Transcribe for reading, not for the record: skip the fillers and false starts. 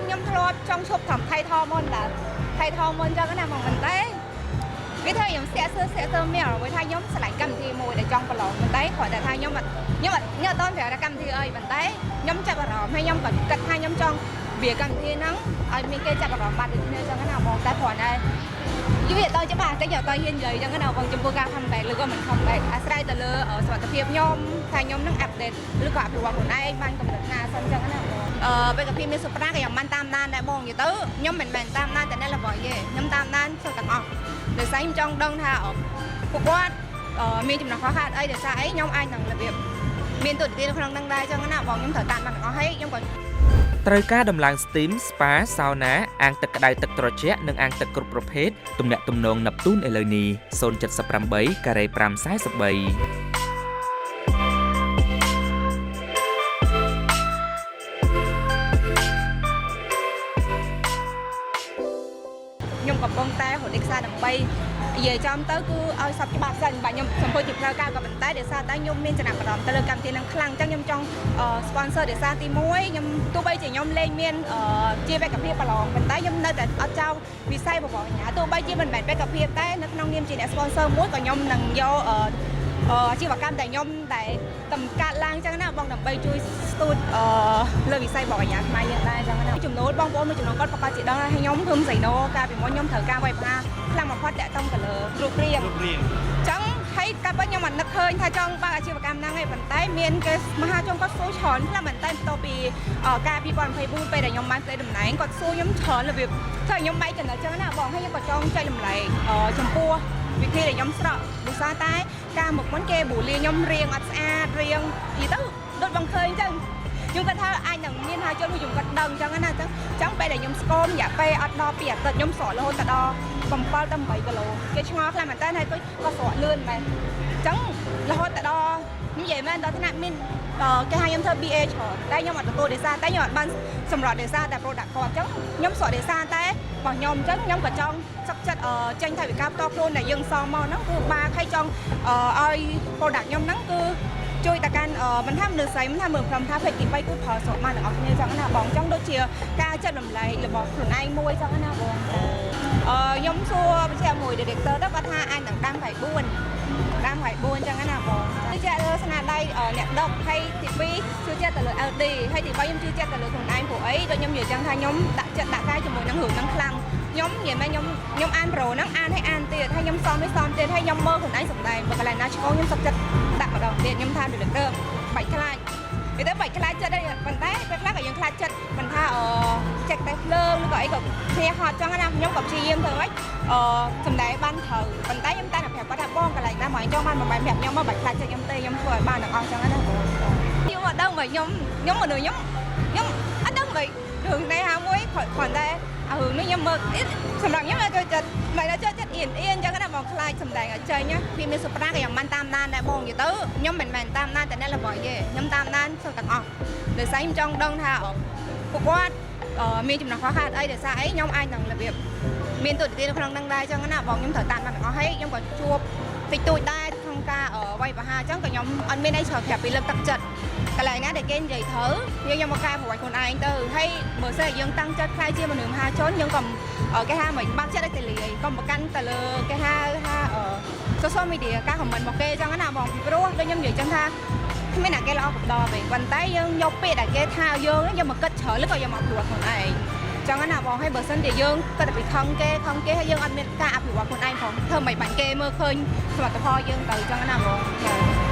ខ្ញុំធ្លាប់ចង់ឈប់ត្រឹមថៃថមុនតើថៃថមុនចឹងណាមកមិនទេវាធ្វើខ្ញុំស្ទាក់សើស្ទាក់សើមានអារម្មណ៍ថាខ្ញុំស្រឡាញ់កម្មវិធីមួយដែលចង់ប្រឡងប៉ុន្តែគ្រាន់តែថាខ្ញុំអត់តន់ប្រាប់ថាកម្មវិធីអីប៉ុន្តែខ្ញុំចាប់អារម្មណ៍ហើយខ្ញុំក៏គិតថាខ្ញុំចង់វាកម្មវិធីហ្នឹងឲ្យមានគេចាប់អារម្មណ៍បាត់ដូចគ្នាចឹងណាបងតែគ្រាន់តែយូរដល់ច្បាស់តែយកតហ៊ាននិយាយចឹងណាបងចំពោះការ comeback ឬក៏មិន comeback អាស្រ័យទៅលើសមត្ថភាពខ្ញុំថាខ្ញុំនឹង update ឬក៏អភិវឌ្ឍខ្លួនឯងបានកម្រិតណាសិនចឹងណាបងបេក្ខភាពមានសុប្រាក៏ខ្ញុំបានតាមដានដែរបងនិយាយទៅខ្ញុំមិនមែនតាមដានតែអ្នកល្បីទេខ្ញុំតាមដានសិស្សទាំងអស់ដោយសារខ្ញុំចង់ដឹងថាពួកគាត់មានចំណុចខ្វះខាតអីដោយសារអីខ្ញុំអាចនឹងរបៀបមានទូនាទីនៅក្នុងនឹងដែរចឹងណាបងខ្ញុំត្រូវតាមដានទាំងអស់ហើយខ្ញុំក៏ ត្រូវការដំឡើង Steam Spa Sauna អាងទឹកក្តៅទឹកត្រជាក់និងអាងទឹកគ្រប់ប្រភេទទំនាក់ទំនងណាប់ទូនឥឡូវនេះ078ការ៉េ543 ខ្ញុំកំពុងតែរត់ឯកសារដើម្បីនិយាយចំទៅគឺឲ្យសពច្បាប់សិនបាទខ្ញុំសម្ពោធជាផ្លូវការក៏ប៉ុន្តែដោយសារតែខ្ញុំមានចំណាប់អារម្មណ៍ទៅលើកម្មវិធីនឹងខ្លាំងអញ្ចឹងខ្ញុំចង់ sponsor ដោយសារទី1ខ្ញុំទោះបីជាខ្ញុំលេងមានជាបេក្ខភាពប្រឡងប៉ុន្តែខ្ញុំនៅតែអត់ចោលវិស័យបវរញ្ញាទោះបីជាមិនមែនបេក្ខភាពតែនៅក្នុងនាមជាអ្នក sponsor មួយក៏ខ្ញុំនឹងយកអាជីវកម្មតែខ្ញុំតែតំកាត់ឡើងអញ្ចឹងណាបងដើម្បីជួយស្ទូចលើវិស័យបរិញ្ញាខ្មែរយើងដែរអញ្ចឹងណាចំណូលបងប្អូនមួយចំនួនគាត់ប្រកាសជាដឹងហើយខ្ញុំភឹមសៃណូកាលពីមុនខ្ញុំត្រូវការវាយប្រហារខ្លាំងបំផុតតាក់ទងទៅលើរូបរាង រូបរាង ចឹងហើយកាលពិតខ្ញុំអត់នឹកឃើញថាចង់បើកអាជីវកម្មហ្នឹងឯងប៉ុន្តែមានគេមហាជនគាត់សួរច្រើនខ្លាំងមែនតើបន្ទាប់ពីការ2024ពេលដែលខ្ញុំបានផ្ទេរតំណែងគាត់សួរខ្ញុំច្រើនរបៀបធ្វើឲ្យខ្ញុំបែកចំណុចចឹងណាបងហើយខ្ញុំក៏ចង់ចែករំលែកចំពោះវិធីដែលខ្ញុំស្រក់ដោយសារតែការមកមុនគេបូលាខ្ញុំរៀងអត់ស្អាតរៀងនិយាយទៅដូចបងឃើញចឹងខ្ញុំគាត់ថាអាចនឹងមានមហាជនមួយខ្ញុំគាត់ដឹងចឹងណាចឹងចឹងពេលដែលខ្ញុំស្គមរយៈពេលអត់ដល់2អាទិត្យខ្ញុំស្រក់រហូតទៅដល់7ទៅ8គីឡូគេឆ្ងល់ខ្លាំងមែនតើហើយក៏ស្រក់លឿនមែនចឹងរហូតទៅដល់និយាយមែនដល់ថ្នាក់មានគេហៅខ្ញុំធ្វើ BA ច្រើនតែខ្ញុំអត់ទទួលដោយសារតែខ្ញុំអត់បានសម្រាប់ដោយសារតែ product គាត់ចឹងខ្ញុំស្រក់ដោយសារតែរបស់ខ្ញុំចឹងខ្ញុំក៏ចង់សុខចិត្តចេញថវិកាផ្ទាល់ខ្លួនដែលយើងសងមកហ្នឹងគឺបាឲ្យចង់ឲ្យ product ខ្ញុំហ្នឹងគឺជួយតកាន់មិនថាមនុស្សស្រីមិនថាមើលព្រមថាភេទទី3គឺប្រើស្រកបានទាំងអស់គ្នាចឹងណាបងចឹងដូចជាការចិត្តរំលែករបស់ខ្លួនឯងមួយចឹងណាបងខ្ញុំសួរបញ្ជាក់មួយ director ទៅគាត់ថាអាចនឹងដាំខែ4ដាំខែ4ចឹងណាបងជឿជាក់លើស្នាដៃអ្នកដឹកហើយទី2ជឿជាក់ទៅលើ LD ហើយទី3ខ្ញុំជឿជាក់ទៅលើខ្លួនឯងព្រោះអីដូចខ្ញុំនិយាយចឹងថាខ្ញុំដាក់ចិត្តដាក់កាយជាមួយនឹងរឿងហ្នឹងខ្លាំងខ្ញុំនិយាយមែនខ្ញុំអានប្រូហ្នឹងអានឲ្យអានទៀតហើយខ្ញុំសមឲ្យសមទៀតហើយខ្ញុំមើលខ្លួនឯងសម្ដែងបើកន្លែងណាឆ្កងខ្ញុំសុខចិត្តដាក់ម្ដងទៀតខ្ញុំថា director បាច់ខ្លាចនិយាយទៅបាច់ខ្លាចចិត្តអីប៉ុន្តែពេលខ្លះក៏យើងខ្លាចចិត្តមិនថាអចេះតែភ្លើងឬក៏អីក៏គ្នាហត់ចឹងណាខ្ញុំក៏ព្យាយាមធ្វើម៉េចអសម្ដែងបានត្រូវប៉ុន្តែខ្ញុំតែតែប្រាប់គាត់ថាបងកន្លែងណាមកចង់បានមួយបែបប្រាប់ខ្ញុំមកបាច់ខ្លាចចិត្តខ្ញុំទេខ្ញុំធ្វើឲ្យបានទាំងអស់ចឹងណាបងខ្ញុំអត់ដឹងបើខ្ញុំមនុស្សខ្ញុំអត់ដឹងបើរឿងនេះហាមួយគ្រាន់តែអារឿងនេះខ្ញុំមើលសម្រាប់ខ្ញុំចូលចិត្តមិនដល់ចូលចិត្តអៀនអៀនចឹងណាបងខ្លាចសម្ដែងឲ្យចេញណាពីមានសុប្រាក៏ខ្ញុំបានតាមដានដែរបងនិយាយទៅខ្ញុំមិនមែនតាមដានតែអ្នកល្បីទេខ្ញុំតាមដានសិស្សទាំងអស់ដោយសារខ្ញុំចង់ដឹងថាពួកគាត់មានចំណុចខ្វះខាតអីដោយសារអីខ្ញុំអាចនឹងរបៀបមានទូនាទីនៅក្នុងនឹងដែរចឹងណាបងខ្ញុំត្រូវតាមដានទាំងអស់ហើយខ្ញុំក៏ជួបតិចតួចដែរក្នុងការវាយប្រហារចឹងក៏ខ្ញុំអត់មានអីច្រើនប្រាប់ពីលើកទឹកចិត្តកន្លែងណាដែលគេនិយាយត្រូវយើងយកមកកែប្រវត្តិខ្លួនឯងទៅហើយបើសិនជាយើងតាំងចិត្តខ្លាយជាមនុស្សមហាជនយើងក៏គេហៅមិនបាក់ចិត្តឲ្យទៅលាយកុំប្រកាន់ទៅលើគេហៅថា social media ការ comment របស់គេចឹងណាបងពីព្រោះដូចខ្ញុំនិយាយចឹងថាគ្មានអ្នកគេល្អកំដរទេប៉ុន្តែយើងយកពាក្យដែលគេថាយើងយកមកគិតច្រើនឬក៏យកមកអភិវឌ្ឍខ្លួនឯងចឹងណាបងហើយបើសិនជាយើងគិតតែពីខឹងគេខឹងគេហើយយើងអត់មានការអភិវឌ្ឍខ្លួនឯងផងធ្វើមិនបាច់គេមើលឃើញសមត្ថផលយើងទៅចឹងណាបងចា។